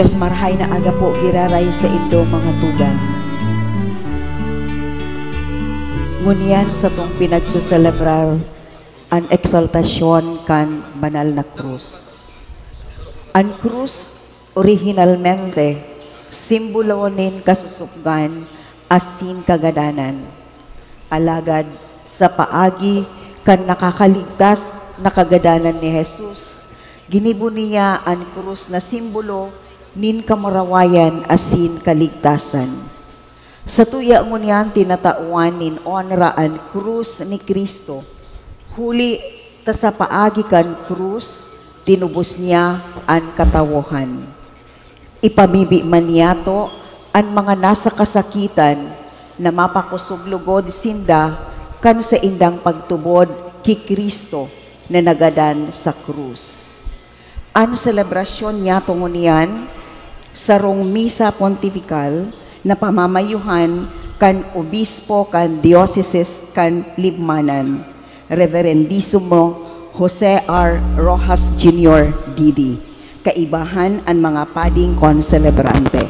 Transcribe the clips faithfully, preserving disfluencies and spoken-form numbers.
Diyos, marahay na aga po giraray saindo, mga tugang. Ngunyan satong pinagseselebrar an eksaltasyon kan banal na krus. An krus, orihinalmente, simbolo nin kasusupgan asin kagadanan. Alagad sa paagi kan nakakaligtas na kagadanan ni Jesus, ginibo niya an krus na simbolo nin kamurawayan asin kaligtasan. Satuya ngunyan tinatawan nin onra an krus ni Cristo, huli ta sa paagi kan krus, tinubos niya an katawohan. Ipamibi man niyato an mga nasa kasakitan na mapakosog logod sinda kan saindang pagtubod ki Cristo na nagadan sa krus. An selebrasyon niyato ngunyan, sarong misa pontifikal na pamamayuhan kan obispo kan Diyosesis kan Libmanan, Reverendisimo Jose R. Roxas Junior D D, kaibahan an mga pading konselebrante.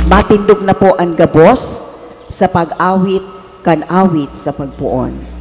Matindog na po an gabos sa pag-awit kan awit sa pagpoon.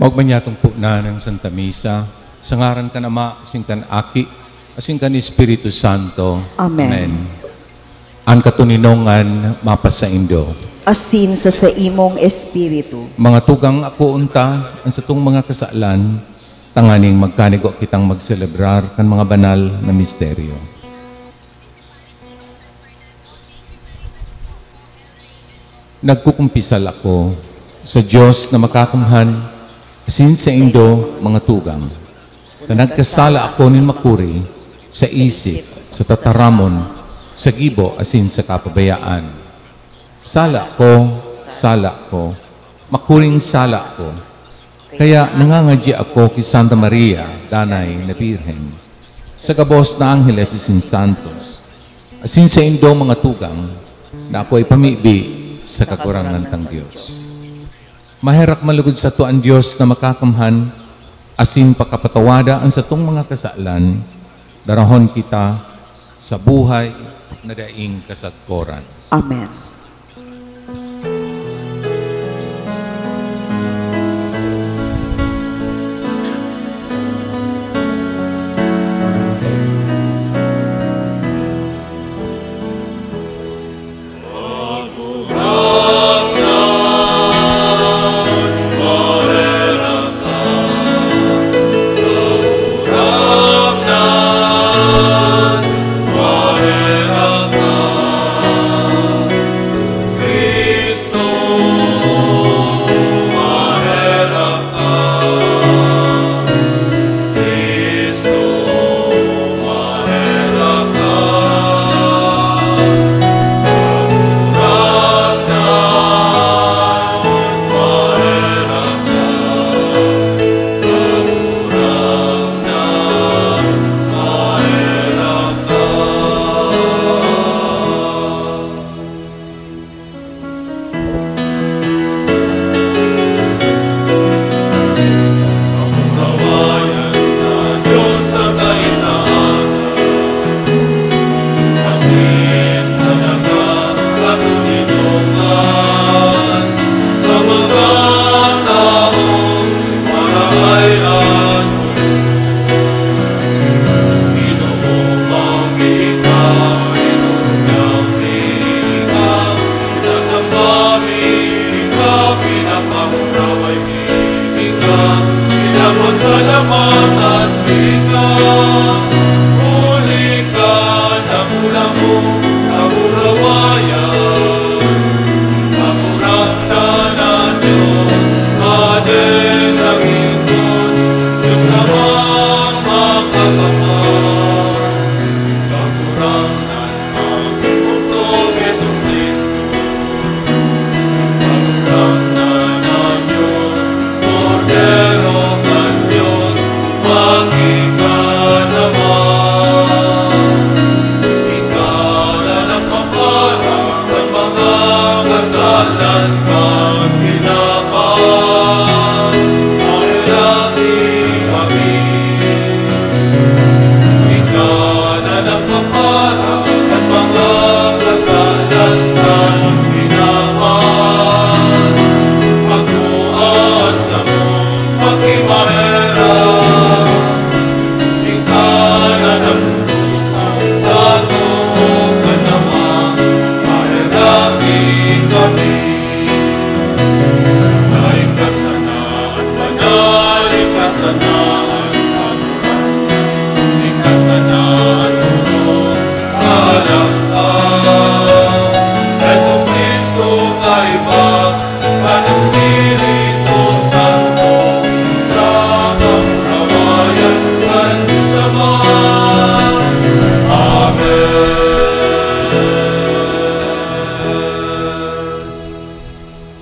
Maugma niyatong punan ang Santa Misa, sa ngaran kan Ama, asin kan Aki, asin kan Espiritu Santo. Amen. Amen. An katoninongan mapasaindo. Asin sa saimong espiritu. Mga tugang, akoon ta an satong mga kasalan, tanganing magkanigwa kitang magselebrar kan mga banal na misteryo. Nagkukumpisal ako sa Dios na makakamhan, asin saindo, mga tugang, na nagkasala ako nin makuri sa isip, sa tataramon, sa gibo, asin sa kapabayaan. Sala ko, sala ko, makuring sala ko. Kaya nangangadya ako ki Santa Maria, Danay na Birhen, sa gabos na angheles asin santos, asin saindo, mga tugang, na ako ipamibi sa Kagurangnan tang Dios. Maherak man lugod sato an Dios na makakamhan, asin pakapatawada an satong mga kasalan, darahon kita sa buhay na daing kasagkoran. Amen.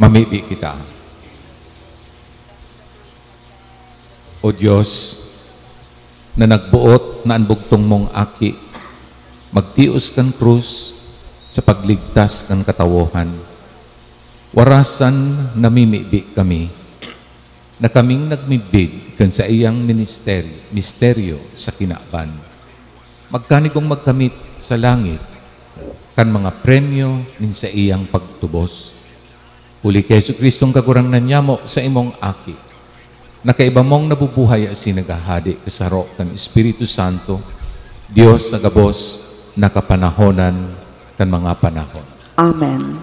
Mamibi kita. O Dios, na nagboot na an bugtong mong Aki magtios kan krus sa pagligtas kan katawohan, warasan namimibi kami na kaming nagmidbid kan saiyang minister-, misteryo sa kinaban, magkanigong magkamit sa langit kan mga premyo nin saiyang pagtubos. Huli ki Jesu-Cristong Kagurangnan nyamo, sa imong Aki, na kaiba mong nabubuhay asin naghahade kasaro kan Espiritu Santo, Dios sa gabos na kapanahonan kan mga panahon. Amen.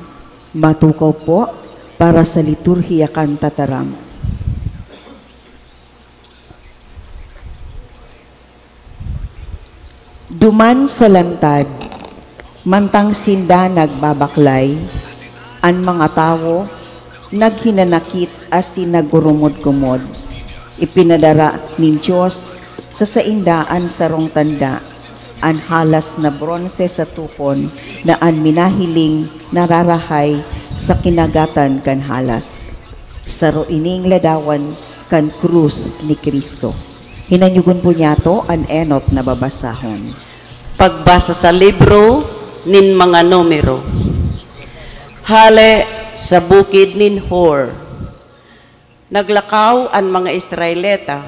Matukaw po para sa liturhiya kan tataram. Duman sa lantad, mantang sinda nagbabaklay, an mga tawo naghinanakit asin nagurumod-gumod. Ipinadara nin Dios sa sainda an sarong tanda, an halas na bronse sa tupon na an minahiling nararahay sa kinagatan kan halas. Saro ining ladawan kan krus ni Cristo. Hinanyugon po niyato an enot na babasahon. Pagbasa sa libro nin mga Numero. Hale sa bukid nin Hor, naglakaw an mga Israelita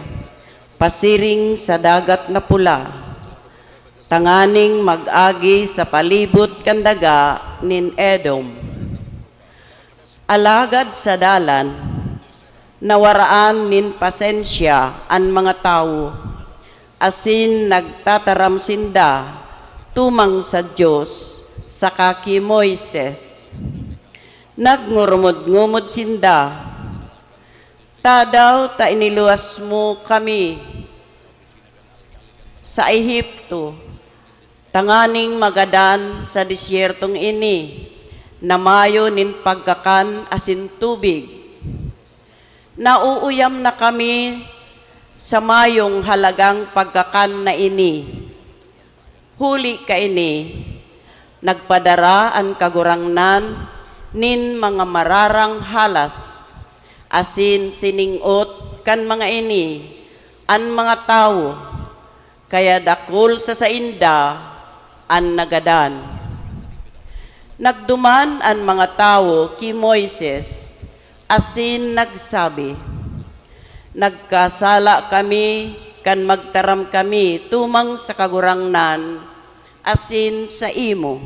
pasiring sa Dagat na Pula, tanganing mag-agi sa palibot kan daga nin Edom. Alagad sa dalan, nawaraan nin pasensya an mga tawo, asin nagtataram sinda tumang sa Dios saka ki Moises. Nagngurumod-ngumod sinda, "Tadaw ta iniluwas mo kami sa Egipto, tanganing magadan sa desyertong ini na mayo nin pagkakan asin tubig? Nauuyam na kami sa mayong halagang pagkakan na ini." Huli kaini, nagpadara an Kagurangnan nin mga mararang halas, asin sining-ot kan mga ini an mga tawo, kaya dakul sa sainda an nagadan. Nagduman an mga tawo ki Moises asin nagsabi, "Nagkasala kami kan magtaram kami tumang sa Kagurangnan asin saimo.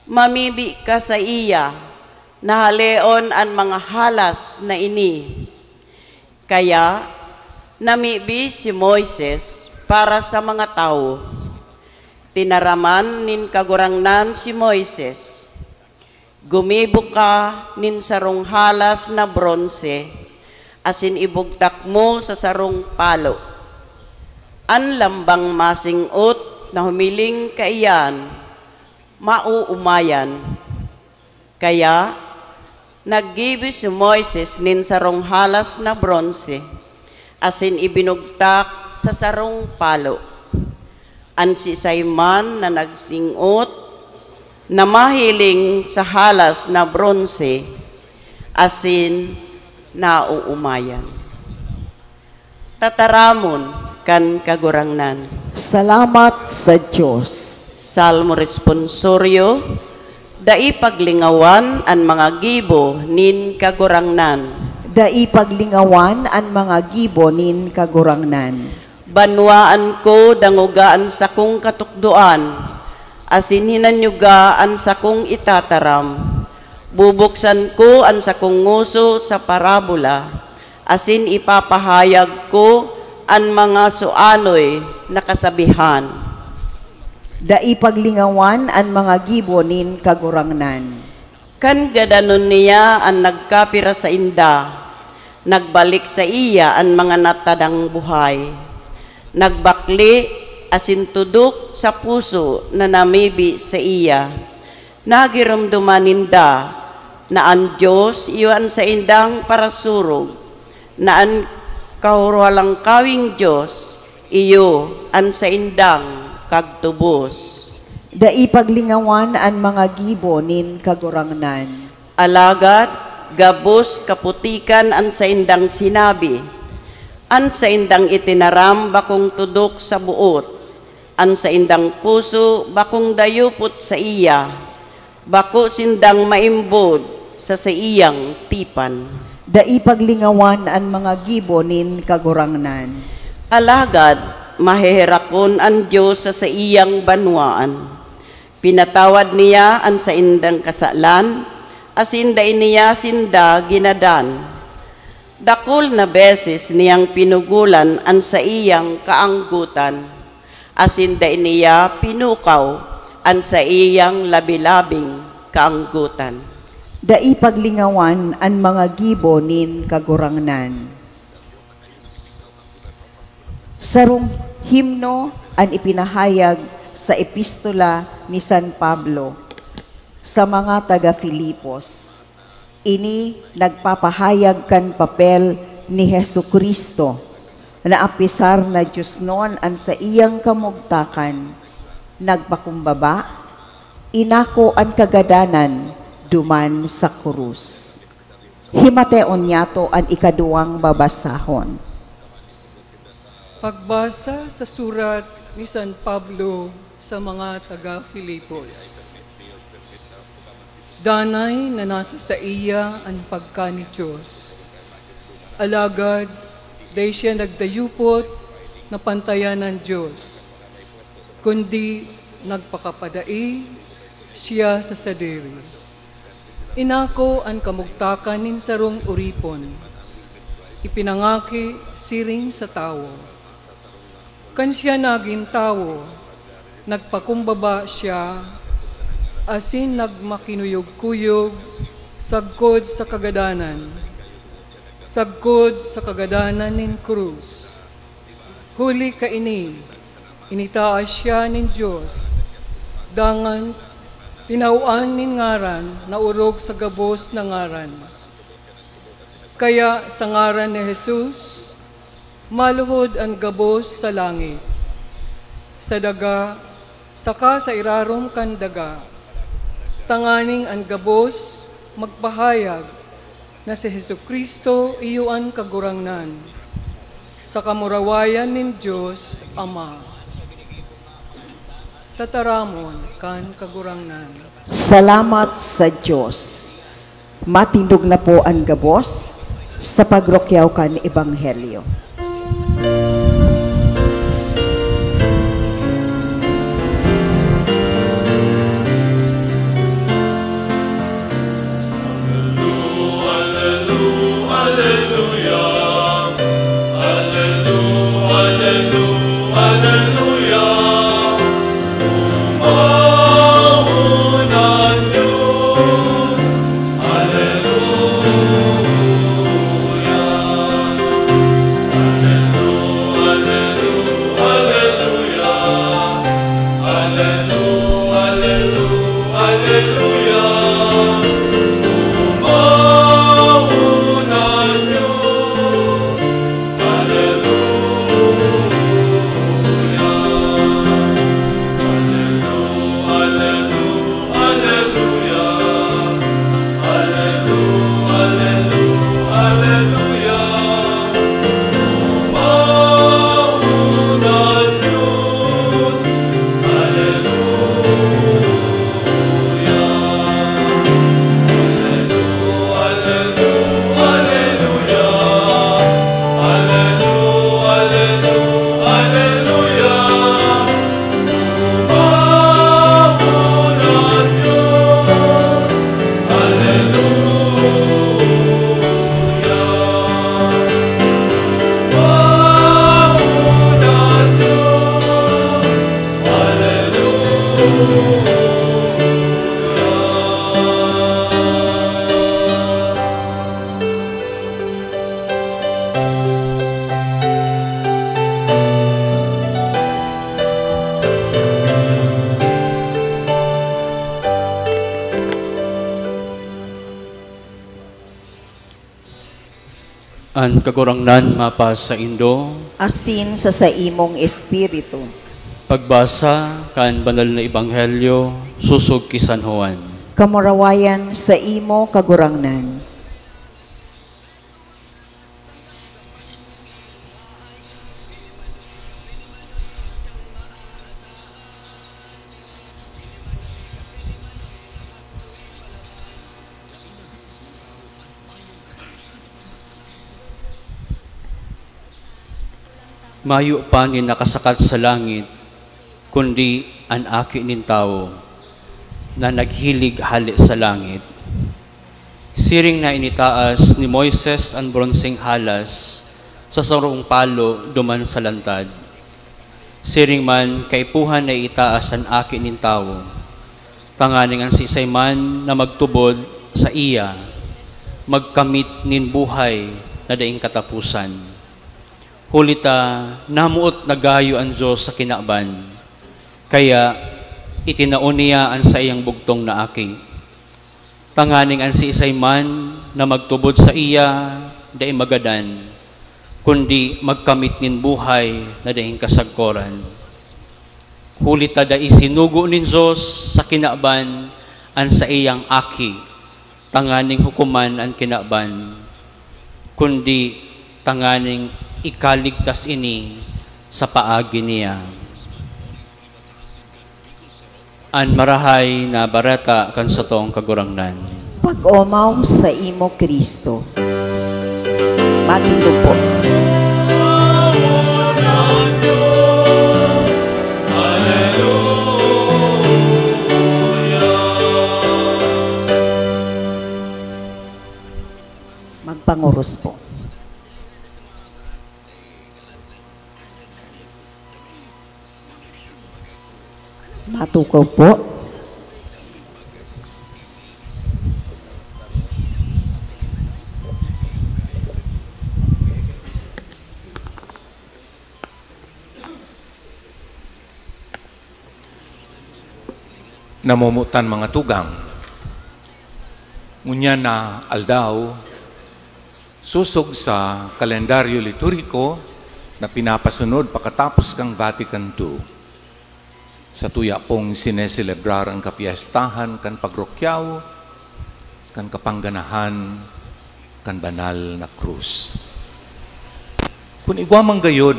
Mamibi ka saiya na haleon an mga halas na ini." Kaya, namibi si Moises para sa mga tawo. Tinaraman nin Kagurangnan si Moises, "Gumibo ka nin sarong halas na bronse asin ibugtak mo sa sarong palo. An lambang masing-ot na humiling kaiyan, maoomayan." Kaya, naggibo si Moises nin sarong halas na bronse asin ibinugtak sa sarong palo. An siisay man na nagsing-ot na mahiling sa halas na bronse asin naoomayan. Tataramon kan Kagurangnan. Salamat sa Dios. Salmo Responsorio. Dai paglingawan an mga gibo nin Kagurangnan. Dai paglingawan an mga gibo nin Kagurangnan. Banwaan ko dangoga an sakong katukdoan, asin hinanyuga an sakong itataram. Bubuksan ko an sakong ngoso sa parabola, asin ipapahayag ko an mga suanoy na kasabihan. Dai paglingawan an mga gibo nin Kagurangnan. Kan gadanon niya an nagkapira sainda, nagbalik saiya an mga natadang buhay. Nagbakle asin tudok sa puso na namibi saiya. Nagiromdoman ninda na an Dios iyo an saindang parasurog, na an Kahorohalangkaweng Dios iyo an saindang kagtubos. Dai paglingawan an mga gibo nin Kagurangnan. Alagad gabos kaputikan an saindang sinabi, an saindang itinaram bakong tudok sa boot, an saindang puso bakong dayupot saiya, bako sindang maimbod sa saiyang tipan. Dai paglingawan an mga gibo nin Kagurangnan. Alagad maheherakon an Dios sa saiyang banwaan. Pinatawad niya an saindang kasalan, asin dai niya sinda ginadan. Dakul na beses niyang pinugolan an saiyang kaanggotan, asin dai niya pinukaw an saiyang labi-labing kaanggotan. Dai paglingawan an mga gibo nin Kagurangnan. Sarong himno an ipinahayag sa epistola ni San Pablo sa mga taga Filipos. Ini nagpapahayag kan papel ni Jesu-Cristo na apisar na diosnon an saiyang kamugtakan, nagpakumbaba, inako an kagadanan duman sa krus. Himateon niyato an ikaduwang babasahon. Pagbasa sa surat ni San Pablo sa mga taga Filipos. Danay na nasa saiya an pagka ni Dios. Alagad dai siya nagdayupot na pantayan an Dios, kundi nagpakapadai siya sa sadiri. Inako an kamugtakan nin sarong oripon. Ipinangaki siring sa tawo. Kan siya nagin tawo, nagpakumbaba siya asin nagmakinuyog-kuyog sagkod sa kagadanan, sagkod sa kagadanan nin krus. Huli kaini, initaas siya nin Dios, dangan tinawan nin ngaran na orog sa gabos na ngaran. Kaya sa ngaran ni Jesus, maluhod an gabos sa langit, sa daga, saka sa irarom kan daga, tanganing an gabos magpahayag na si Jesu-Cristo iyo an Kagurangnan, sa kamurawayan nin Dios Ama. Tataramon kan Kagurangnan. Salamat sa Dios. Matindog na po an gabos sa pagrukyaw kan Ebanghelyo. An Kagurangnan mapasaindo. Asin sa saimong espiritu. Pagbasa kan Banal na Ebanghelyo sosog ki San Juan. Kamurawayan saimo, Kagurangnan. Mayo pa nin nakasakat sa langit, kundi an Aki nin Tawo, na naghilig hale sa langit. Siring na initaas ni Moises an bronseng halas sa sarong palo duman sa lantad, siring man kaipuhan na iitaas an Aki nin Tawo, tanganing an siisay man na magtubod saiya magkamit nin buhay na daing kataposan. Huli ta namoot na gayo an Dios sa kinaban, kaya itinao niya an saiyang bugtong na Aki, tanganing an siisay man na magtubod saiya dai magadan, kundi magkamit nin buhay na daing kasagkoran. Huli ta dai sinugo nin Dios sa kinaban an saiyang Aki, tanganing hukoman an kinaban, kundi tanganing ikaligtas ini sa paagi niya. An Marahay na Bareta kan satong Kagurangnan. Pag-omaw saimo, Cristo. Matindog po. Magpanguros po. Matukaw po. Namomotan, mga tugang. Ngunyan na aldaw, sosog sa kalendaryo liturhiko na pinapasunod pakatapos kan Vatican two, satuya pong sineselebrar an kapyestahan kan pagrukyaw kan kapangganahan kan banal na krus. Kun igwa man gayod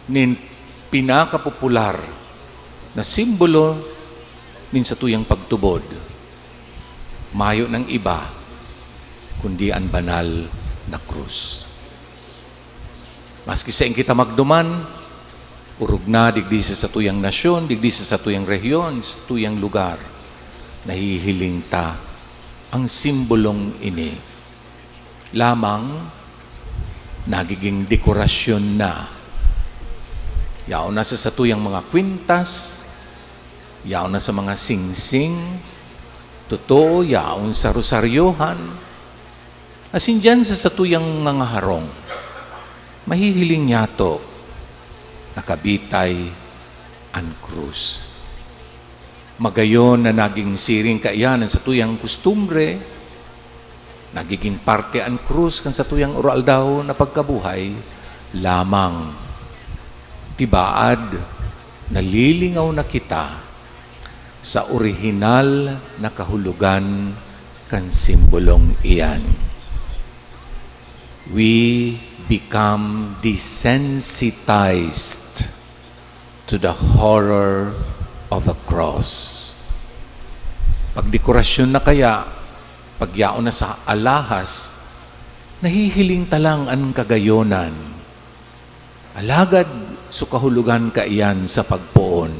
nin pinakapopular na simbolo nin satuyang pagtubod, mayo nang iba kundi an banal na krus. Maski saen kita magduman, orog na digdi sa satuyang nasyon, digdi sa satuyang rehiyon, sa satuyang lugar, nahihiling ta ang simbolong ini. Lamang, nagiging dekorasyon na. Yaon na sa satuyang mga kwintas, yaon na sa mga singsing, totoo, yaon sa rosaryohan, asin diyan sa satuyang mga harong, mahihiling nyato, nakabitay an krus. Magayon na naging siring kaiyan an satuyang kustumbre, nagiging parte an krus kan satuyang aroaldaw na pagkabuhay lamang. Tibaad, nalilingaw na kita sa orihinal na kahulogan kan simbolong iyan. We become desensitized to the horror of a cross. Pagdekorasyon na kaya, pagyaon na sa alahas, nahihiling ta lang an kagayonan. Alagad, sa kahulogan kaiyan sa pagpoon,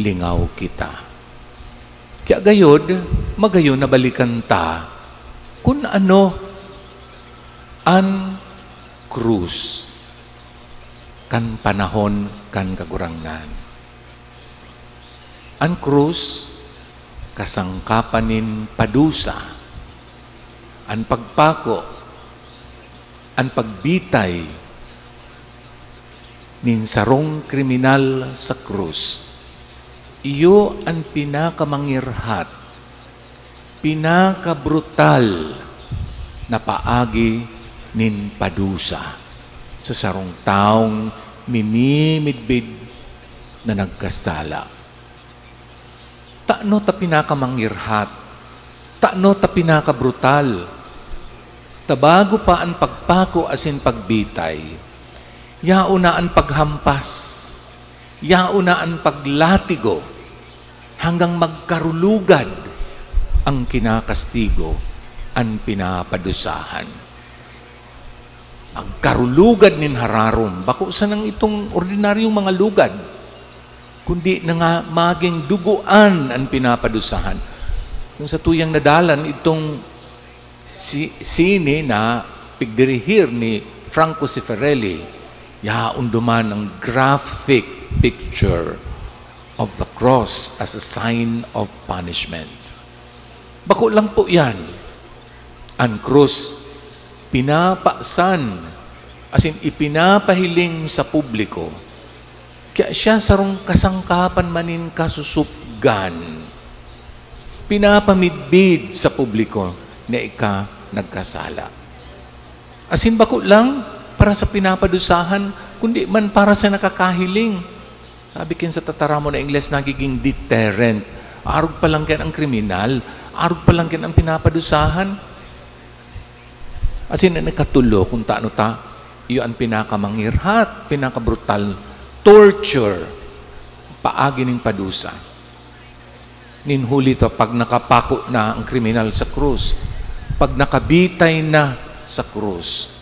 lingaw kita. Kaya gayod, magayon na balikan ta kun ano an krus kan panahon kan Kagurangnan. An krus, kasangkapan nin padusa, an pagpako, an pagbitay nin sarong kriminal sa krus, iyo an pinakamangirhat, pinakabrutal na paagi nin padusa sa sarong tawong mimimidbid na nagkasala. Ta Tano ta pinakamangirhat? Tano ta pinakabrutal? Ta bago pa an pagpako asin pagbitay, yaon na an paghampas, yaon na an paglatigo, hanggang magkarulugad an kinakastigo, an pinapadusahan. Ang karulugad nin hararom, bako sanang itong ordinaryong mga lugad, kundi na nga magin dugoan an pinapadusahan. Kung sa tuyang nadalan itong si-, sine na pigdirihir ni Franco Zeffirelli, yaon duman ang graphic picture of the cross as a sign of punishment. Bako lang po yan. An krus, pinapasan, asin ipinapahiling sa publiko, kaya siya sarong kasangkapan man nin kasusupgan. Pinapamidbid sa publiko na ika nagkasala. Asin bako lang para sa pinapadusahan, kundi man para sa nakakahiling. Sabi kin sa tataramon na Ingles, nagiging deterrent. Arog pa lang kan ang kriminal, arog pa lang kan ang pinapadusahan. Asin an ikatulo, kung tano ta, iyo an pinakamangirhat, pinakabrutal, torture, paagi nin padusa. Nin huli ta, pag nakapako na ang kriminal sa krus, pag nakabitay na sa krus,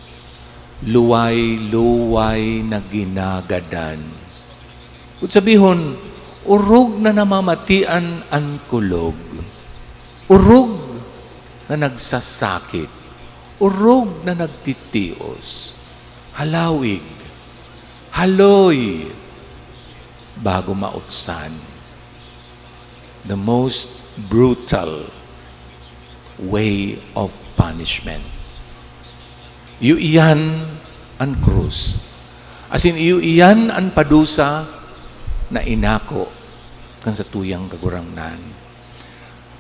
luway-luway na ginagadan. Kun sabihon, orog na namamatian an kulog, orog na nagsasakit, orog na nagtitios, halawig, haloy, bago mautsan. The most brutal way of punishment. Iyo iyan an krus. Asin iyo iyan an padusa na inako kan satuyang Kagurangnan.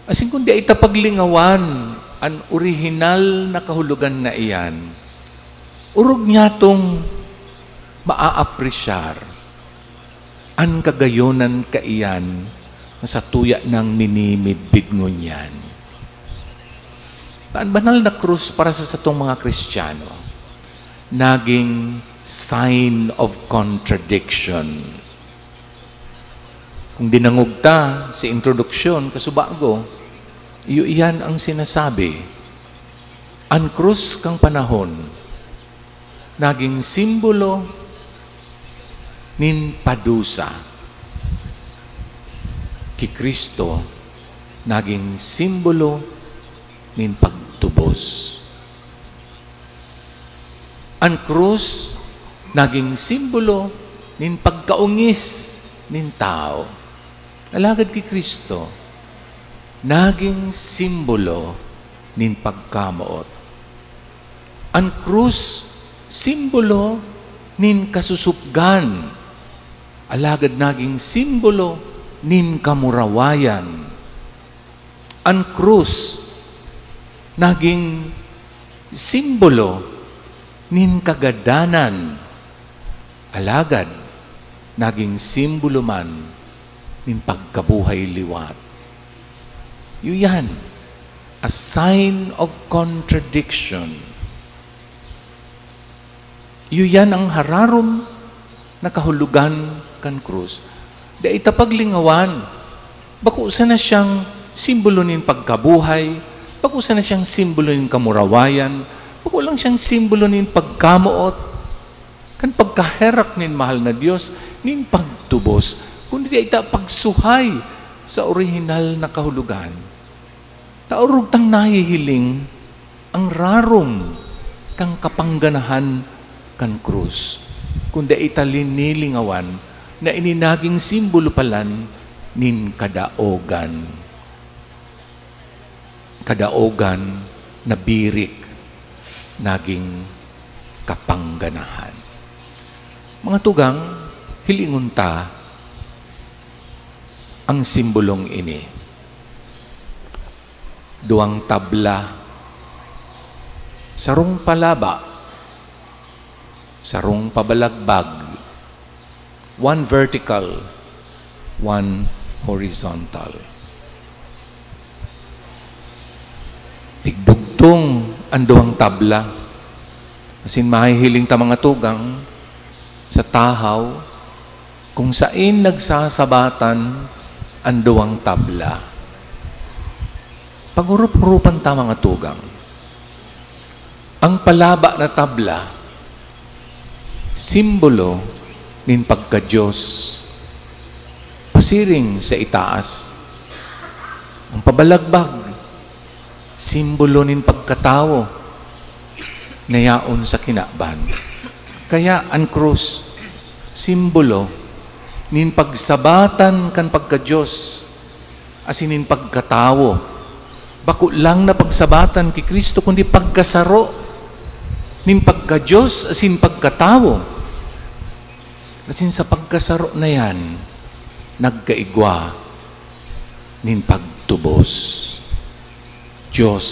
Asin kun dai ta paglingawan an orihinal na kahulogan na iyan, orog niyatong maaapresyar an kagayonan kaiyan na satuya nang minimidbid ngunyan. An banal na krus para sa satong mga Kristiyano, naging sign of contradiction. Kung dinangog ta sa introduksyon, kasubago, iyo iyan ang sinasabi, an krus kan panahon naging simbolo nin padusa. Ki Cristo, naging simbolo nin pagtubos. An krus naging simbolo nin pagkaongis nin tawo. Alagad ki Cristo, naging simbolo nin pagkamoot. An krus, simbolo nin kasusupgan, alagad naging simbolo nin kamurawayan. An krus naging simbolo nin kagadanan, alagad naging simbolo man nin pagkabuhay liwat. Iyo yan, a sign of contradiction. Iyo yan ang hararom na kahulogan kan krus. Dai ta paglingawan. Bako sana siyang simbolo nin pagkabuhay, bako sana siyang simbolo nin kamurawayan, bako lang siyang simbolo nin pagkamoot, kan pagkaherak nin mahal na Dios, nin pagtubos, kundi dai ta pagsuhay sa orihinal na kahulogan. Ta orog tang nahihiling ang rarom kan kapangganahan kan krus, kun dai ta linilingawan na ini naging simbolo palan nin kadaogan. Kadaogan na birik naging kapangganahan. Mga tugang, hilingon ta ang simbolong ini. Duwang tabla, sarong palaba, sarong pabalagbag, one vertical, one horizontal. Pigdugtong an duwang tabla. Asin mahihiling ta, mga tugang, sa tahaw kung sain nagsasabatan an duwang tabla. Pag-urup-urupan ta, mga tugang. Ang palaba na tabla, simbolo nin pagka-Dios pasiring sa itaas. Ang pabalagbag, simbolo nin pagkatawo na yaon sa kinaban. Kaya an krus, simbolo nin pagsabatan kan pagka-Dios asin nin pagkatawo. Bako lang na pagsabatan ki Cristo, kundi pagkasaro nin pagka-Dios asin pagkatawo. Asin sa pagkasaro na yan, nagkaigwa nin pagtubos. Dios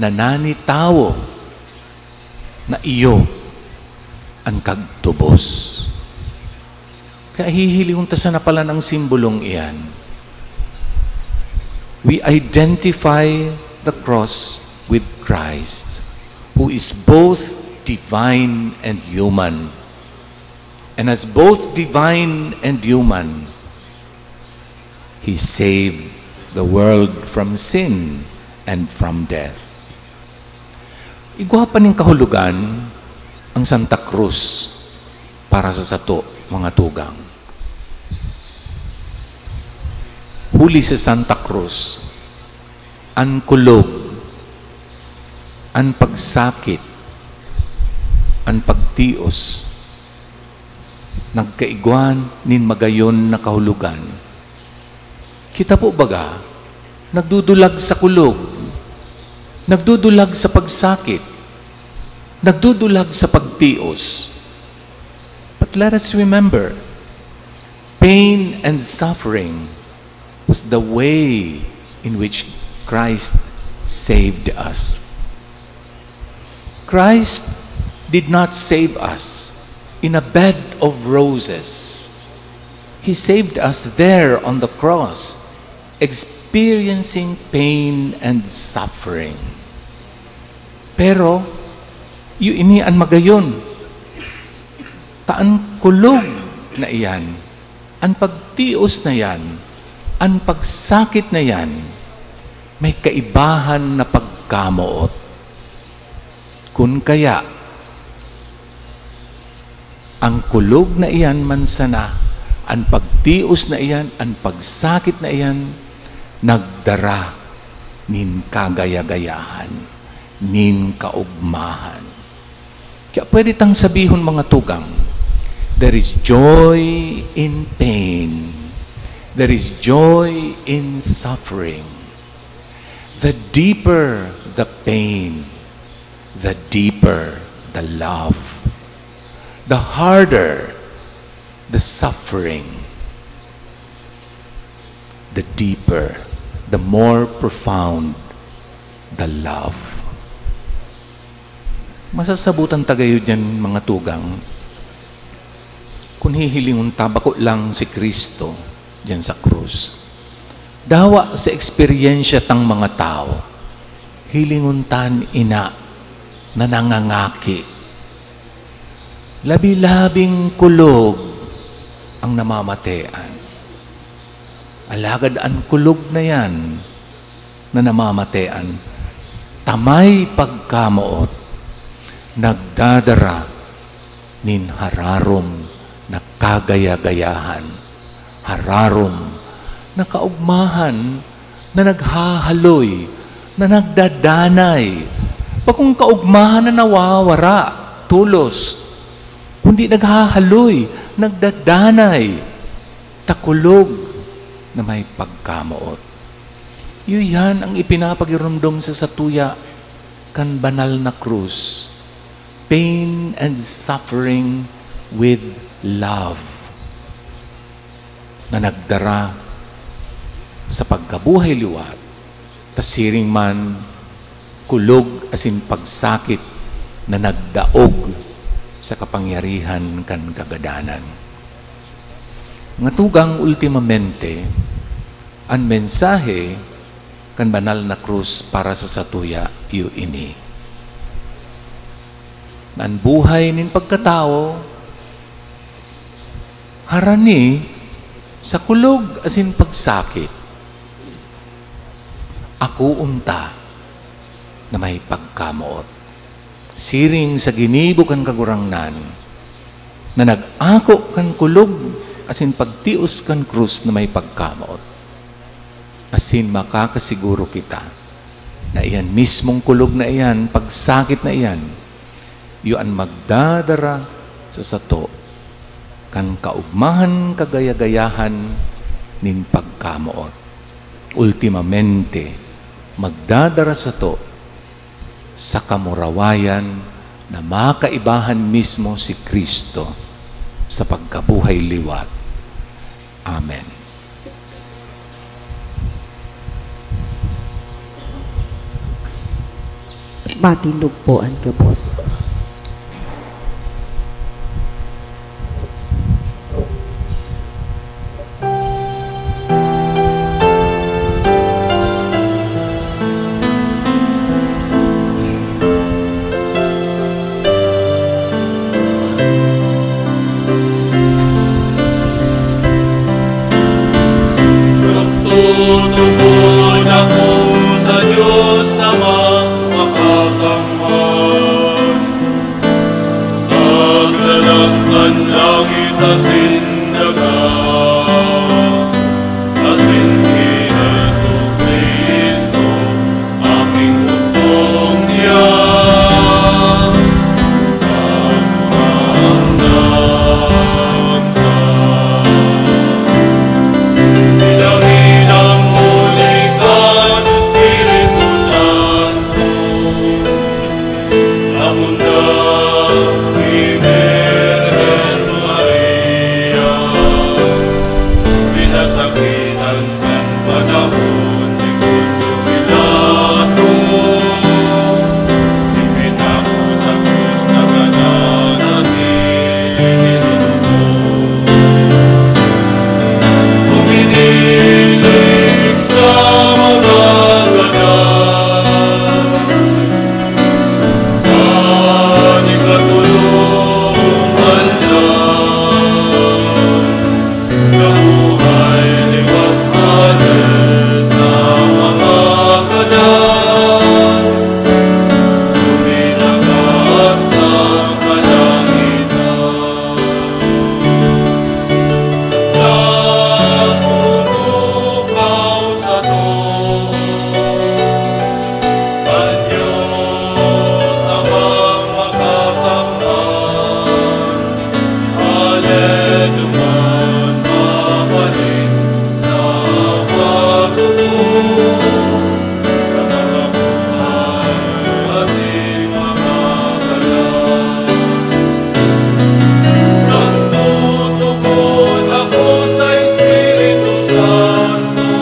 na nani tawo na iyo an kagtubos. Kaya hihilingon ta sana palan ang simbolong iyan. We identify the cross with Christ, who is both divine and human. And as both divine and human, He saved the world from sin and from death. Igwa pa nin kahulogan ang Santa Cruz para sa sato, mga tugang. Huli sa Santa Cruz, an kulog, an pagsakit, an pagtios, nagkaigwa nin magayon na kahulogan. Kita po baga, nagdudulag sa kulog, nagdudulag sa pagsakit, nagdudulag sa pagtios. But let us remember, pain and suffering was the way in which Christ saved us. Christ did not save us in a bed of roses. He saved us there on the cross, experiencing pain and suffering. Pero, iyo ini an magayon. Ta an kulog na iyan, an pagtios na iyan, an pagsakit na iyan, may kaibahan na pagkamoot. Kun kaya, ang kulog na iyan man sana, an pagtios na iyan, an pagsakit na iyan, nagdara nin kagaya-gayahan, nin kaogmahan. Kaya pwede tang sabihon, mga tugang, there is joy in pain. There is joy in suffering. The deeper the pain, the deeper the love. The harder the suffering, the deeper, the more profound the love. Masasabutan ta gayo diyan, mga tugang, kun hihilingon ta, bako lang si Cristo diyan sa krus. Dawa sa eksperyensya tang mga tawo, hilingon ta an ina na nangangaki. Labi-labing kulog ang namamatean. Alagad an kulog na yan na namamatean, ta may pagkamoot, nagdadara nin hararom na kagaya-gayahan, hararom na kaogmahan na naghahaloy, na nagdadanay. Bakong kaogmahan na nawawara, tolos, kundi naghahaloy, nagdadanay, ta kulog na may pagkamoot. Iyo yan ang ipinapagiromdom sa satuya kan banal na krus. Pain and suffering with love na nagdara sa pagkabuhay liwat, ta siring man kulog asin pagsakit na nagdaog sa kapangyarihan kan kagadanan. Mga tugang, ultimamente, an mensahe kan banal na krus para sa satuya, iyo ini. Na an buhay nin pagkatawo harani sa kulog asin pagsakit. Ako unta na may pagkamoot. Siring sa ginibo kan Kagurangnan, na nag-ako kan kulog asin pagtios kan krus na may pagkamoot. Asin makakasiguro kita na iyan mismong kulog na iyan, pagsakit na iyan, iyo an magdadara sa sato kan kaogmahan kagaya-gayahan nin pagkamoot. Ultimamente, magdadara sato sa kamurawayan na makaibahan mismo si Cristo sa pagkabuhay liwat. Amen. Matindog po an gabos. Nagtutubod ako sa Diyos Amang Makakamhan, naglalang kan langit asin daga, asin ki Jesu-Cristo, aking bugtong niya, Kagurangnan ta. Idangin ang huli kan Espiritu Santo, amunda ki Birhen Maria, pinasakitan kan panahon ni Poncio Pilato, ipinako sa krus, nagadan asin itinubos. Uminiling sa mga gadan, kan ikatolong aldaw, nabuhay liwat hale sa mga gadan, suminakat sa kalangitan. Nagtutukaw sato kan Dios Amang Makakamhan, hale duman mabalik sa paghukom sa mga buhay asin mga kalag. Nagtutubod ako sa Espiritu Santo,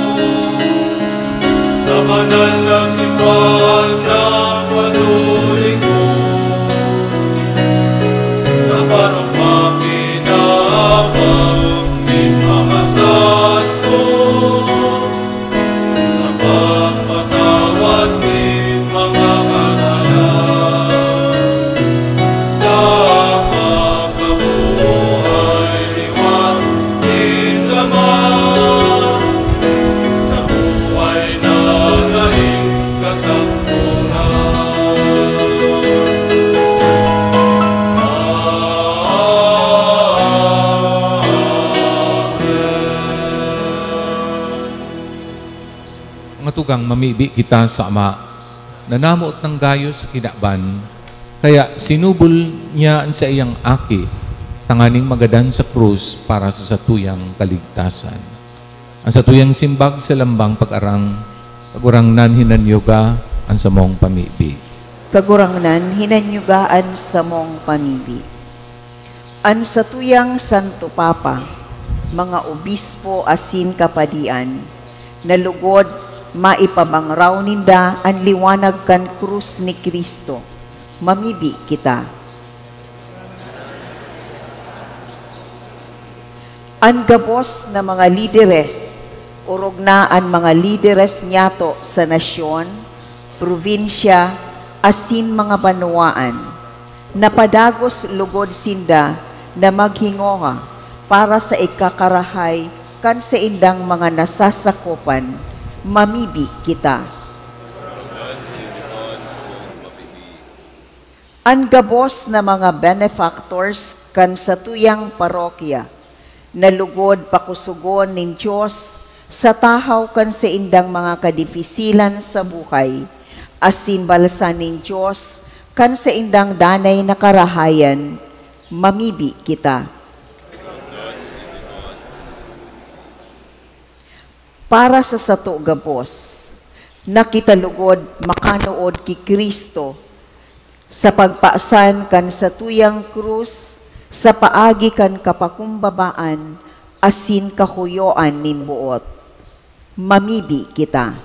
sa banal na simbahan na Katoliko, sa parupapinaabang nin mga santos, sa pagpatawad nin mga kasalan, sa pagkabuhay liwat nin laman, sa buhay na daing kasangkoran. Amen. Mga tugang, mamibi kita sa Ama, na namoot nang gayo sa kinaban, kaya sinubol niya an saiyang Aki, tanganing magadan sa krus para sa satuyang kaligtasan. An satuyang simbag sa lambang pag-arang, Kagurangnan, hinanyuga an samong pamibi. Kagurangnan, hinanyuga an samong pamibi. An satuyang Santo Papa, mga obispo asin kapadian, na lugod maipabangraw ninda an liwanag kan krus ni Cristo, mamibi kita. An gabos na mga lideres, Orog na an mga lideres niyato sa nasyon, probinsya, asin mga banwaan. Napadagos lugod sinda na maghingoha para sa ikakarahay kan saindang mga nasasakopan. Mamibi kita. An gabos na mga benefactors kan satuyang parokya na lugod pakusogon nin Dios sa tahaw kan saindang mga kadifisilan sa buhay, asin balsan nin Dios kan saindang danay na karahayan. Mamibi kita. Para sa sato gabos, na kita lugod makanood ki Cristo sa pagpasan kan satuyang krus sa paagi kan kapakumbabaan asin kahuyoan nin boot. Mamibi kita.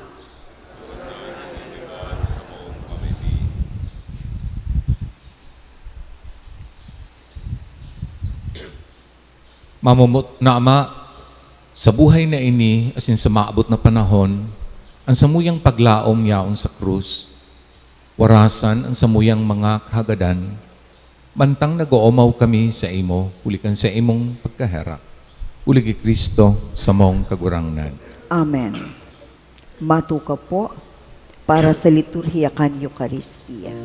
Mamumot na Ama, sa buhay na ini asin sa maabot na panahon, an samuyang paglaom yaon sa krus, warasan an samuyang mga kahagadan, mantang nag-oomaw kami sa imo huli kan saimong pagkaherak, huli ki Cristo, samong Kagurangnan. Amen. Matukaw po para sa liturhiya kan Eukaristia.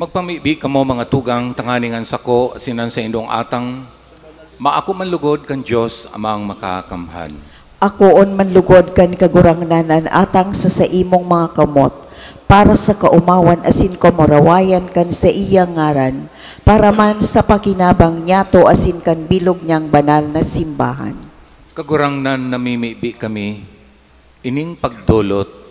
Magpamibi kamo, mga tugang, tanganing an sako asin an saindong atang maako man lugod kan Dios Amang Makakamhan. Akoon man lugod kan Kagurangnan an atang sa saimong mga kamot, para sa kaomawan asin kamurawayan kan saiyang ngaran, para man sa pakinabang niyato asin kan bilog niyang banal na simbahan. Kagurangnan, namimibi kami, ining pagdolot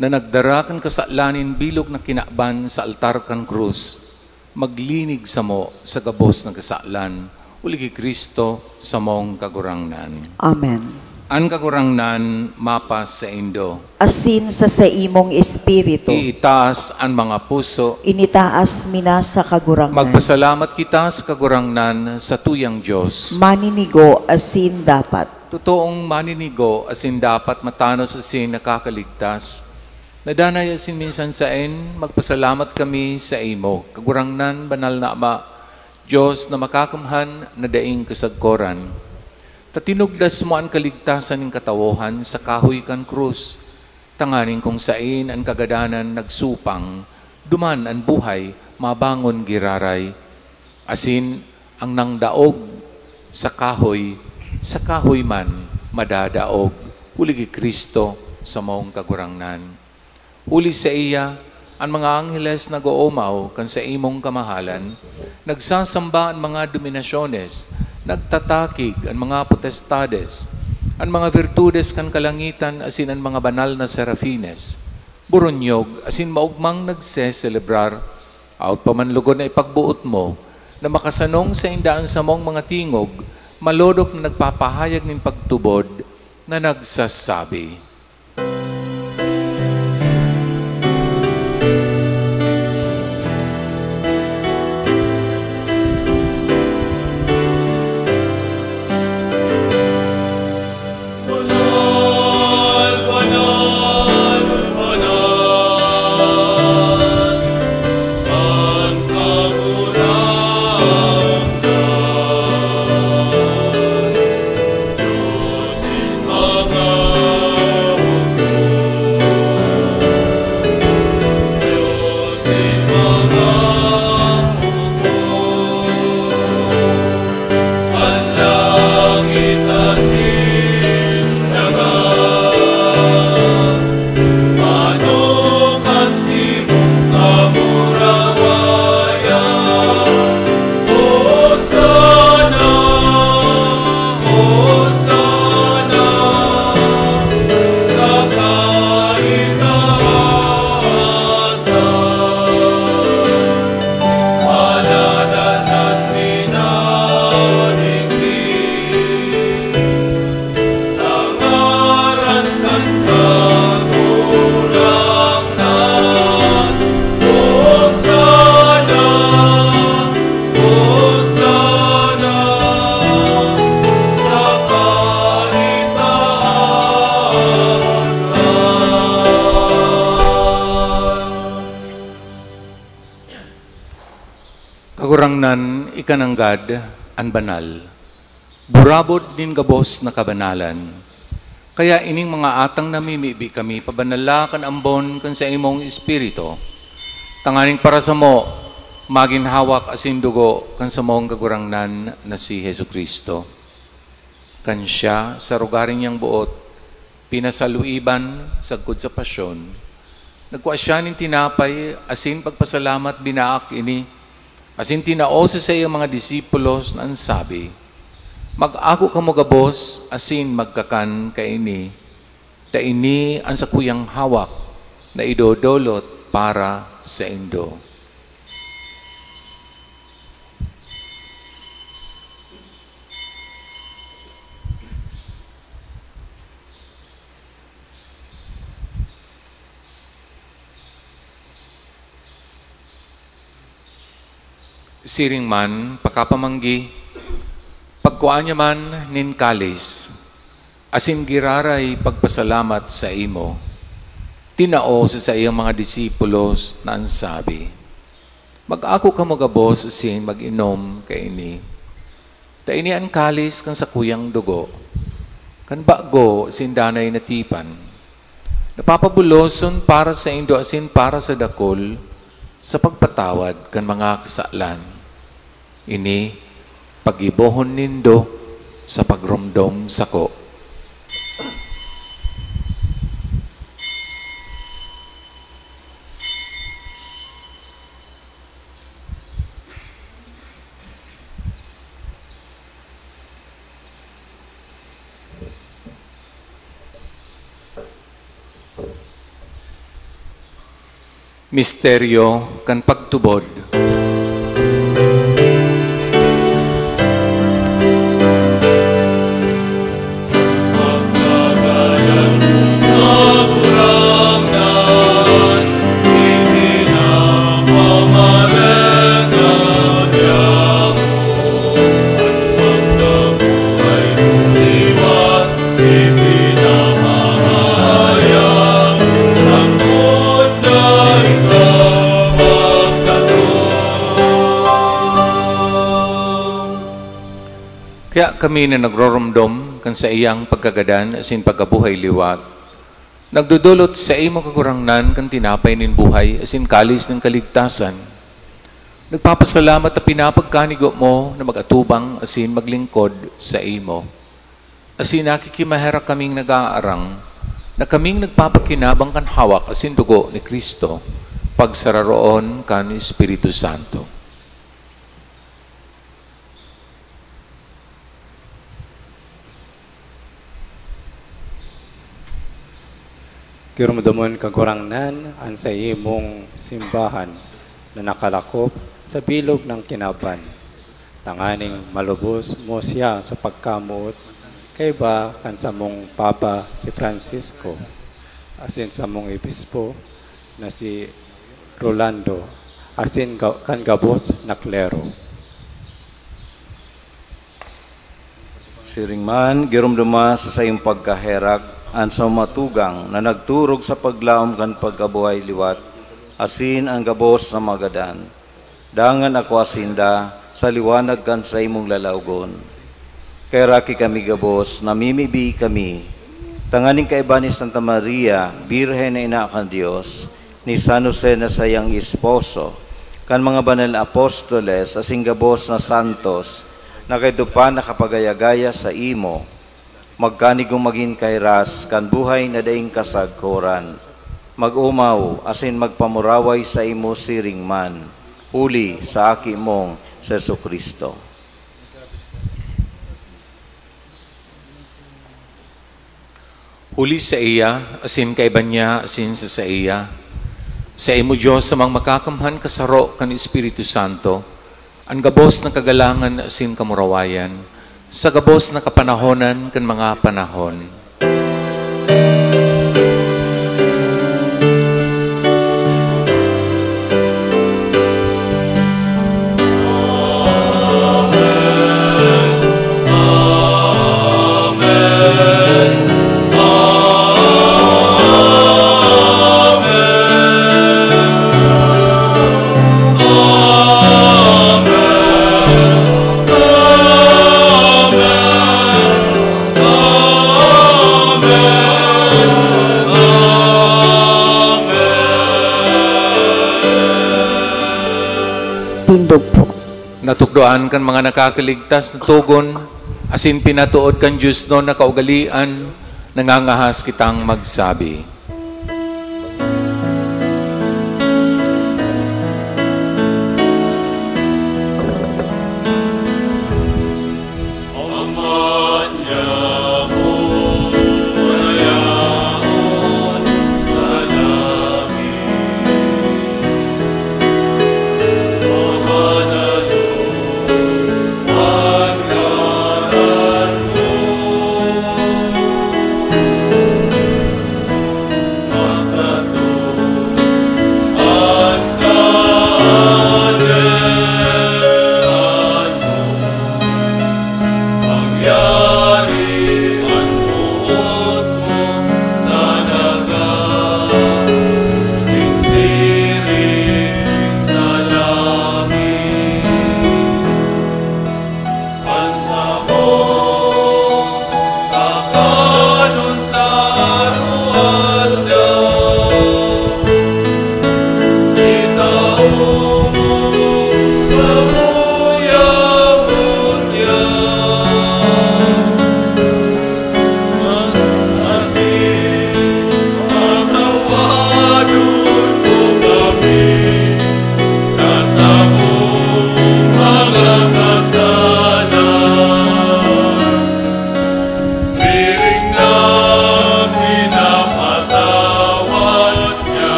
na nagdara kan kasalan nin bilog na kinaban sa altar kan krus, maglinig samo sa gabos na kasalan, huli ki Cristo, samong Kagurangnan. Amen. An Kagurangnan mapasaindo. Asin sa saimong espiritu. Iitaas an mga puso. Initaas mi na sa Kagurangnan. Magpasalamat kita sa Kagurangnan, sa tuyang Dios. Maninigo asin dapat. Totoong maninigo asin dapat, matanos asin nakakaligtas. Na danay asin minsan saen, magpasalamat kami saimo, Kagurangnan, Banal na Ama, Dios na Makakamhan, na daing kasagkoran. Ta tinugdas mo an kaligtasan nin katawohan sa kahoy kan krus, tanganing kung saen an kagadanan nagsupang, duman an buhay mabangon giraray. Asin an nangdaog sa kahoy, sa kahoy man madadaog, huli ki Cristo, samong Kagurangnan. Huli saiya, an mga angheles nag-oomaw kan saimong kamahalan, nagsasamba an mga dominasyones, nagtatakig an mga potestades, an mga virtudes kan kalangitan asin an mga banal na serafines, buronyog asin maogmang nagseselebrar. Aot pa man lugod na ipagboot mo na makasanong sainda an samong mga tingog, malodok na nagpapahayag nin pagtubod, na nagsasabi, Kagurangnan, ika nanggad an banal, burabod nin gabos na kabanalan. Kaya ining mga atang namimibi kami pabanala kan ambon kan saimong Espiritu, tanganing para samo magin hawak asin dugo kan samong Kagurangnan na si Jesu-Cristo. Kan siya, sa rogaring niyang boot, pinasaluiban sagkod sa pasyon, nagkua siya nin tinapay asin pagpasalamat, binaak ini, asin tinao sa saiyang mga disipulos na an sabi, "Mag-ako kamo gabos asin magkakan kaini, ta ini an sakuyang hawak na idodolot para saindo." Siring man, pakapamanggi, pagkua niya man nin kalis, asin giraray pagpasalamat saimo, tinao sa saiyang mga disipulos na an sabi, "Mag-ako kamo gabos asin mag-inom kaini, ta ini an kalis kan sakuyang dugo, kan bago asin danay na tipan, na papabuloson para saindo asin para sa dakul, sa pagpatawad kan mga kasalan. Ini paggibohon nindo sa pagromdom sako. Misteryo kan pagtubod. Kaya kami na nagroromdom kan saiyang pagkagadan asin pagkabuhay liwat, nagdodolot saimo, Kagurangnan, kan tinapay nin buhay asin kalis nin kaligtasan. Nagpapasalamat ta pinapagkanigo mo na mag-atubang asin maglingkod saimo. Asin nakikimaherak kaming nag-aarang na kaming nagpapakinabang kan hawak asin dugo ni Cristo, pagsararoon kan Espiritu Santo. Giromdomon, Kagurangnan, an saimong simbahan na nakalakop sa bilog ng kinaban, tanganing malubos mo siya sa pagkamoot kaiba kan samong Papa, si Francisco, asin samong Obispo na si Rolando, asin ga-, kan gabos na klero. Siring man, giromdoma sa saiyong pagkaherak an sa mga tugang na nagturog sa paglaom kan pagkabuhay liwat, asin an gabos na mga gadan. Dangan akua sinda sa liwanag kan saimong lalawgon. Kaheraki kami gabos, namimibi kami, tanganing kaiba ni Santa Maria, Birhen na Ina kan Dios, ni San Jose na saiyang esposo, kan mga banal na apostoles asin gabos na santos na kaidto pa nakapagaya-gaya saimo, magkanigong magin kahiras kan buhay na daing kasagkoran. Mag-omaw asin magpamuraway saimo siring man, huli sa Aki mong si Jesu-Cristo. Huli saiya, asin kaiba niya, asin sa saiya, saimo, Dios, Amang Makakamhan, kasaro kan Espiritu Santo, an gabos na kagalangan asin kamurawayan, sa gabos na kapanahonan kan mga panahon. Tindog po. Natukdoan kan mga nakakaligtas na togon, asin pinatood kan diosnon na kaugalean, nangangahas kitang magsabi.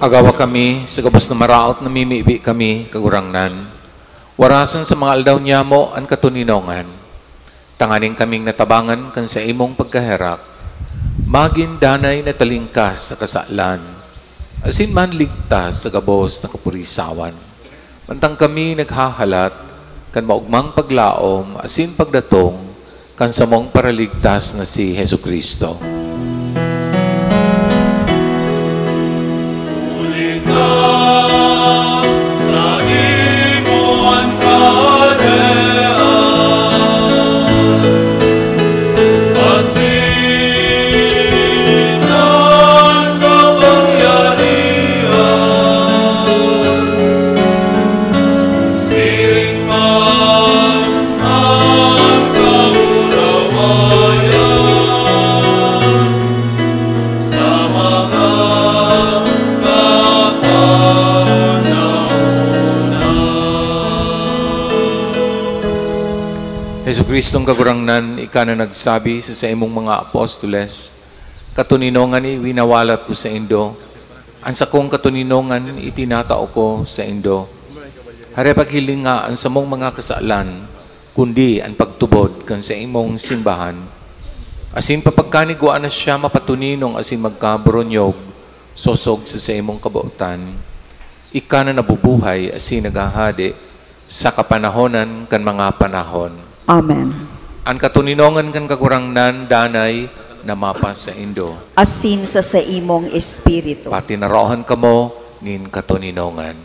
Agawa kami sa gabos na maraot na mimibi kami, Kagurangnan. Warasan sa mga aldaw niyamo an katoninongan, tanganing kaming natabangan kan saimong pagkaherak, magin danay na talingkas sa kasalan, asin manligtas sa gabos na kapurisawan. Mantang kami naghahalat kan maogmang paglaom asin pagdatong kan samong Paraligtas na si Jesu-Cristo. Huli na sa imo an kahadean, asin an kapangyarihan, siring man an kamurawayan sa mga kapanahonan. Jesu-Cristong Kagurangnan, ika na nagsabi sa saimong mga apostoles, "Katoninongan winawalat ko saindo, an sakong katoninongan itinatao ko saindo." Hare, paghilinga an samong mga kasalan, kundi an pagtubod kan saimong simbahan. Asin papagkanigwaan na siya mapatoninong asin magkaboronyog, sosog sa saimong kabotan. Ika na nabubuhay asin naghahade sa kapanahonan kan mga panahon. Amen. An katoninongan kan Kagurangnan danay na mapasaindo. Asin sa saimong espiritu. Patinarohan kamo nin katoninongan.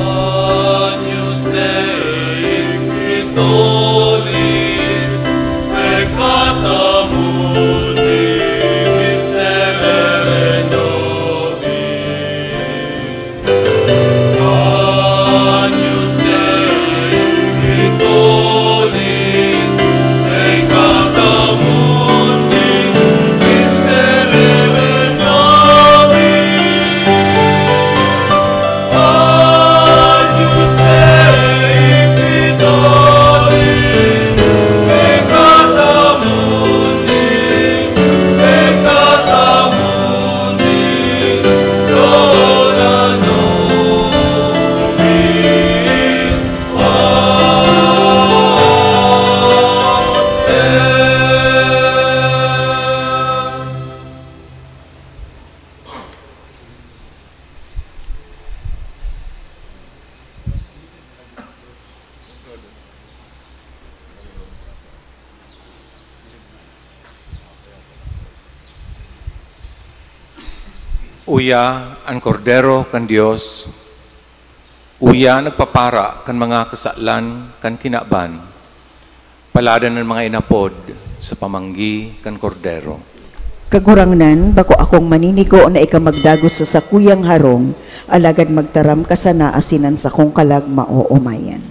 Agnus Dei, qui tollis peccata mundi, miserere nobis. Agnus Dei, qui tollis peccata mundi, miserere nobis. Agnus Dei, qui tollis peccata mundi, peccata mundi, dona nobis pater. Uya an Kordero kan Dios. Uya nagpapara kan mga kasalan kan kinaban. Paladan an mga inapod sa pamanggi kan Kordero. Kagurangnan, bako akong maninigo na ika magdagos sa sakuyang harong, alagad magtaram ka sana asin an sakong kalag maoomayan.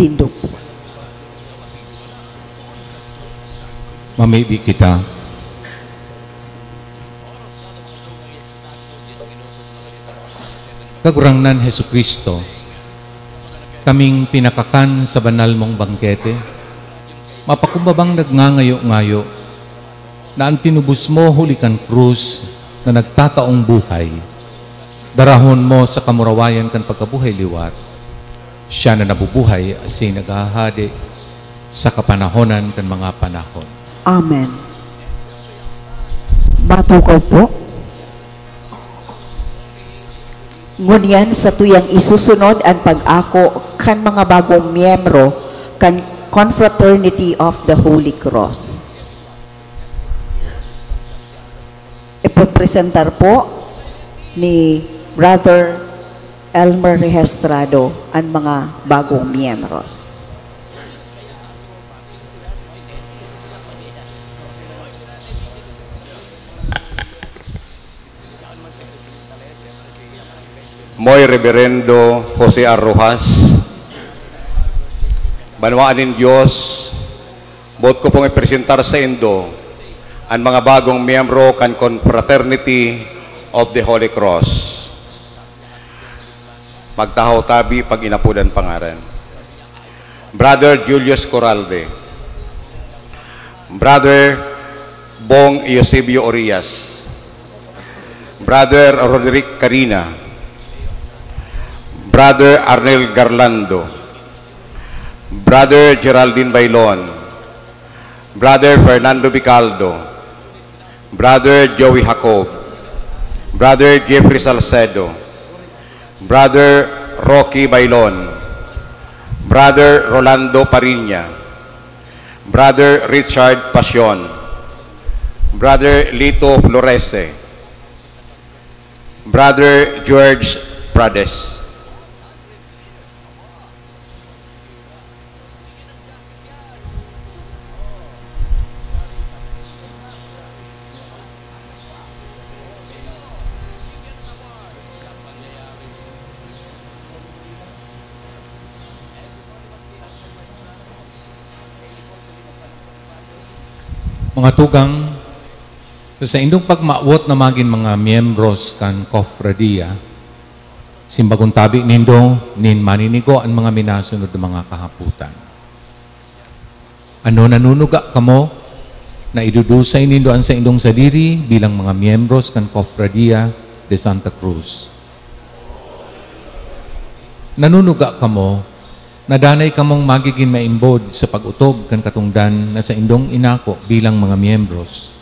Tindog po. Mamibi kita. Kagurangnan Jesu-Cristo, kaming pinakakan sa banal mong bangkete, mapakumbabang nagngangayo-ngayo na an tinubos mo huli kan krus na nagtataong buhay, darahon mo sa kamurawayan kan pagkabuhay liwat. Siya na nabubuhay asin naghahade sa kapanahonan kan mga panahon. Amen. Matukaw po. Ngunyan, satuyang isusunod an pag-ako kan mga bagong miyembro kan Confraternity of the Holy Cross. Ipopresentar po ni Brother Elmer Registrado an mga bagong miyembros. Moy Reberendo Jose R. Rojas, banwaan nin Dios, boot ko pong ipresentar saindo an mga bagong miyembro kan Confraternity of the Holy Cross. Magtahaw tabi pag inapod an pangaran. Brother Julius Coralde, Brother Bong Eusebio Orias, Brother Roderick Carina, Brother Arnel Garlando, Brother Geraldine Bailon, Brother Fernando Bicaldo, Brother Joey Jacob, Brother Jeffrey Salcedo, Brother Rocky Bailon, Brother Rolando Pariña, Brother Richard Pasion, Brother Lito Florese, Brother George Prades. Mga tugang, sa saindong pagmawot na magin mga miyembros kan Cofradia, simbagong tabi nindo nin maninigo an mga minasunod na mga kahapotan. Ano, nanunuga kamo na idudusay nindo an saindong sadiri bilang mga miyembros kan Cofradia de Santa Cruz? Nanunuga kamo na danay kamong magigin maimbod sa pag-otob kan katongdan na saindong inako bilang mga miyembros?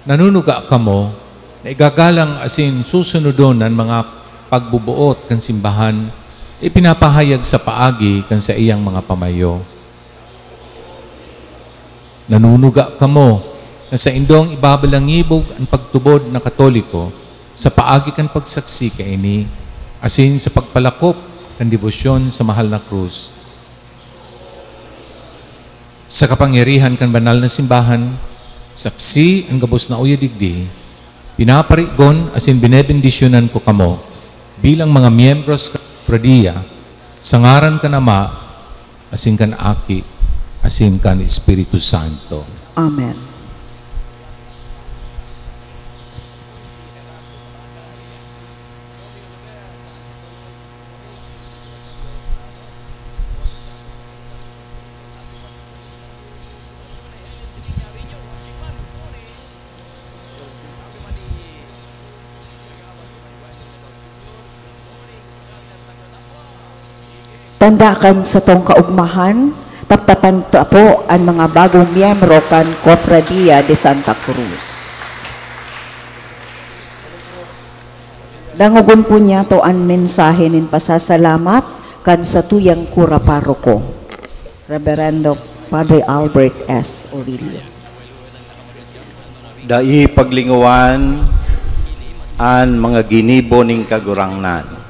Nanunuga kamo na igagalang asin susunodon an mga pagboboot kan simbahan na ipinapahayag sa paagi kan saiyang mga pamayo? Nanunuga kamo na saindong ibabalangibog an pagtubod na Katoliko sa paagi kan pagsaksi kaini asin sa pagpalakop kan debosyon sa mahal na krus? Sa kapangyarihan kan banal na simbahan, saksi an gabos na uya digdi, pinaparigon asin binebendisyonan ko kamo bilang mga miyembros kan Cofradia, sa ngaran kan Ama, asin kan Aki, asin kan Espiritu Santo. Amen. Tanda kan satong kaugmahan, taptapan ta po an mga bagong miyembro kan Cofradia de Santa Cruz. Dangogon po niyato an mensahe nin pasasalamat kan satuyang kura paroko, Reberendo Padre Albert S. Orillo. Dai paglingowan an mga ginibo nin Kagurangnan.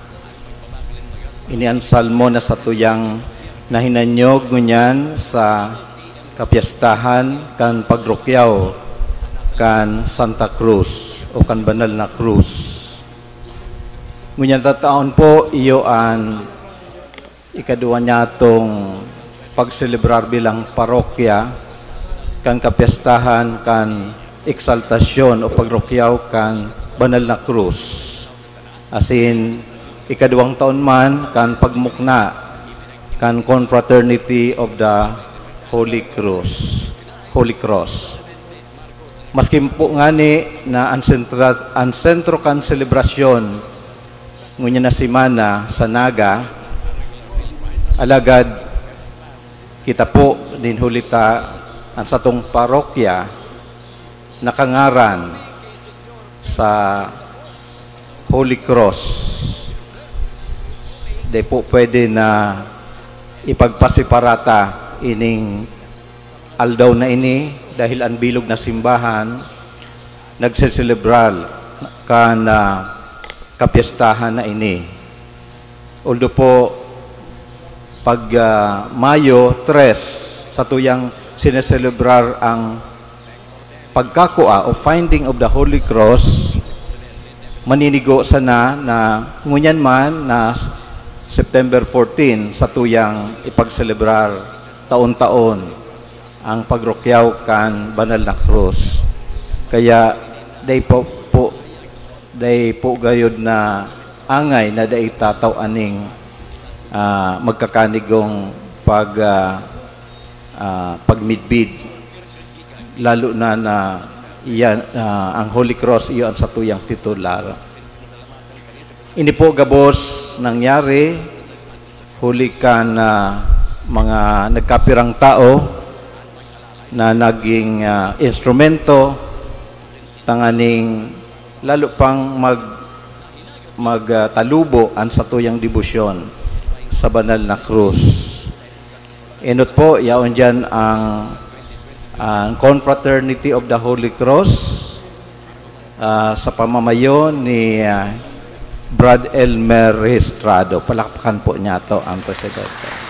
Ini an salmo na satuyang nahinanyog ngunyan sa kapyestahan kan pagrukyaw kan Santa Cruz o kan Banal na Cruz. Ngunyan tataon po iyo an Ikaduwa niyatong pagselebrar bilang parokya kan kapyestahan kan eksaltasyon o pagrukyaw kan Banal na Krus. Asin, ikaduwang taon man kan pagmukna kan Confraternity of the Holy Cross, Holy Cross. Maski po ngani na ang sentra-, ang sentro kan selebrasyon ngunyan na semana sa Naga, alagad kita po nin huli ta, ang satong parokya nakangaran sa Holy Cross. Di po pwede na ipagpaseparata ining aldaw na ini dahil ang bilog na simbahan nagseselebrar kan, ah, kapyestahan na ini. Although po, pag, ah, Mayo tres, satuyang sineselebrar ang pagkakua o finding of the Holy Cross, maninigo sana na ngunyan man na September fourteen, satuyang ipagselebrar taon-taon ang pagrukyaw kan Banal na Krus. Kaya, dai po, po, dai po gayod na angay na dai tataw aning, ah, magkakanigong pag, ah, ah, pagmidbid. Lalo na, na iyan, ah, ang Holy Cross, iyo ang satuyang titular. Ini po gabos nangyari huli kan, ah, mga nagkapirang tao na naging, ah, instrumento tanganing lalo pang mag-, mag, ah, talubo an satuyang debosyon sa banal na krus. Enot po, yaon diyan ang, ang Confraternity of the Holy Cross, ah, sa pamamayo ni, ah, Brad Elmer Registrado. Palakpakan po niyato ang presidente.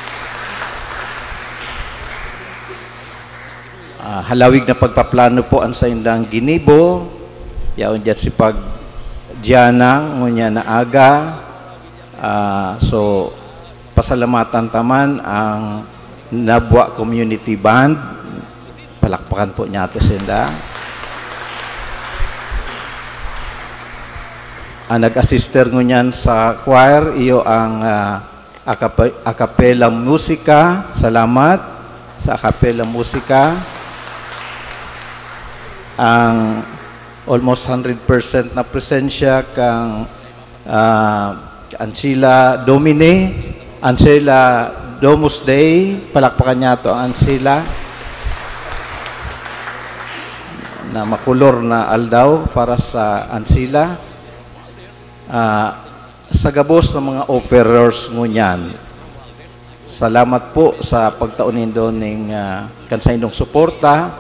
Ah, halawig na pagpaplano po ang saindang ginibo. Yaon diyan si Pag Diana, ngunyan na aga. Ah, so, pasalamatan ta man ang Nabua Community Band. Palakpakan po niyato sinda. Ang nag-assister ngunyan sa choir, iyo ang, ah, Acape-, Acapella Musica. Salamat sa Acapella Musica. Ang almost hundred percent na presensya kang, ah, Ancila Domini, Ancila Domus Dei, palakpakan niyato ang Ancila. Na makulor na aldaw para sa Ancila. Ah, sa gabos na mga offerers ngunyan, salamat po sa pagtao nindo ning, ah, kan saindong suporta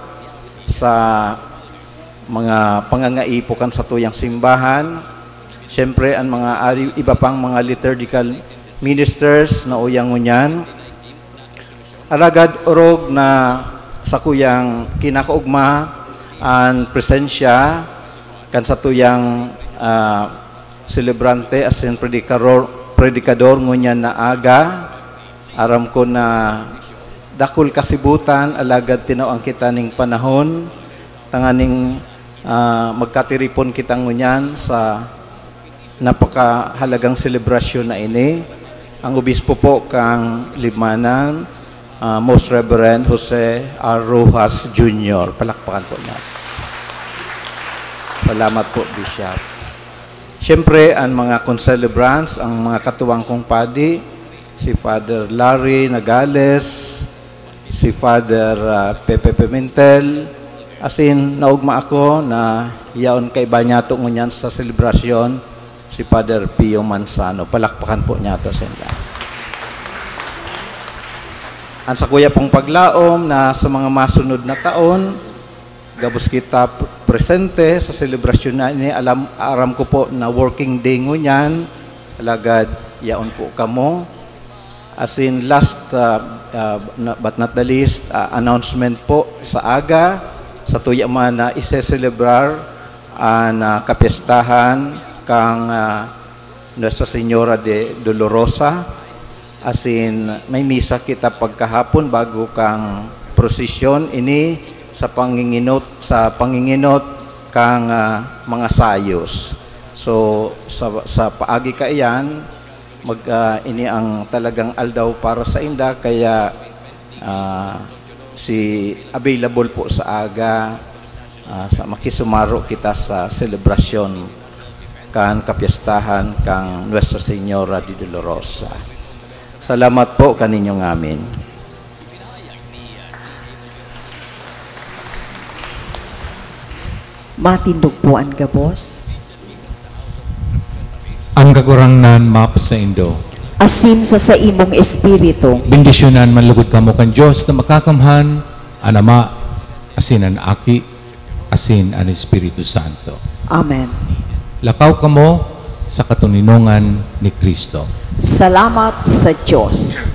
sa mga pangangaipo kan satuyang simbahan. Siyempre, ang mga ari-, iba pang mga liturgical ministers na uyang ngunyan. Alagad orog na sakuyang kinakaogma an presensya kan satuyang, ah, selebrante asin predikador, predikador ngunyan na aga. Aram ko na dakul kasibutan, alagad tinawan kita ning panahon tanganing, ah, magkatiripon kita ngunyan sa napakahalagang selebrasyon na ini. Ang obispo po kang Libmanan, ah, Most Reverend Jose R. Rojas Junior. Palakpakan po niya. Salamat po, Bishop. Siyempre, ang mga concelebrants, ang mga katuwang kong padi, si Father Larry Nagales, si Father, ah, Pepe Pimentel, asin naogma ako na yaon kaiba niyato ngunyan sa selebrasyon, si Father Pio Manzano. Palakpakan po niyato sinda. Ang sakuya pong paglaom na sa mga masunod na taon, gabos kita p-, presente sa selebrasyon na ini. Alam, aram ko po na working day ngunyan, alagad yaon po kamo. As in, last, ah, ah, na-, but not the least, ah, announcement po sa aga, sa tuya man na iseselebrar an, ah, kapyestahan kang, ah, Nuestra Señora de Dolorosa. Asin may misa kita pagkahapon bago kang prosesyon, ini sa panginginot, sa panginginot kang, ah, mga sayos. So, sa, sa paagi kaiyan, mag, ah, ini ang talagang aldaw para sa inda, kaya, ah, si available po sa aga, ah, sa makisumaro kita sa selebrasyon kan kapyestahan kang Nuestra Señora de Dolorosa. Salamat po kaninyo ngamin. Matindog po an gabos. Ang Kagurangnan mapasaindo. Asin sa saimong espiritu. Bendisyonan man lugod kamo kan Dios na makakamhan, an Ama, asin an Aki, asin an Espiritu Santo. Amen. Lakaw kamo sa katoninongan ni Kristo. Salamat sa Diyos.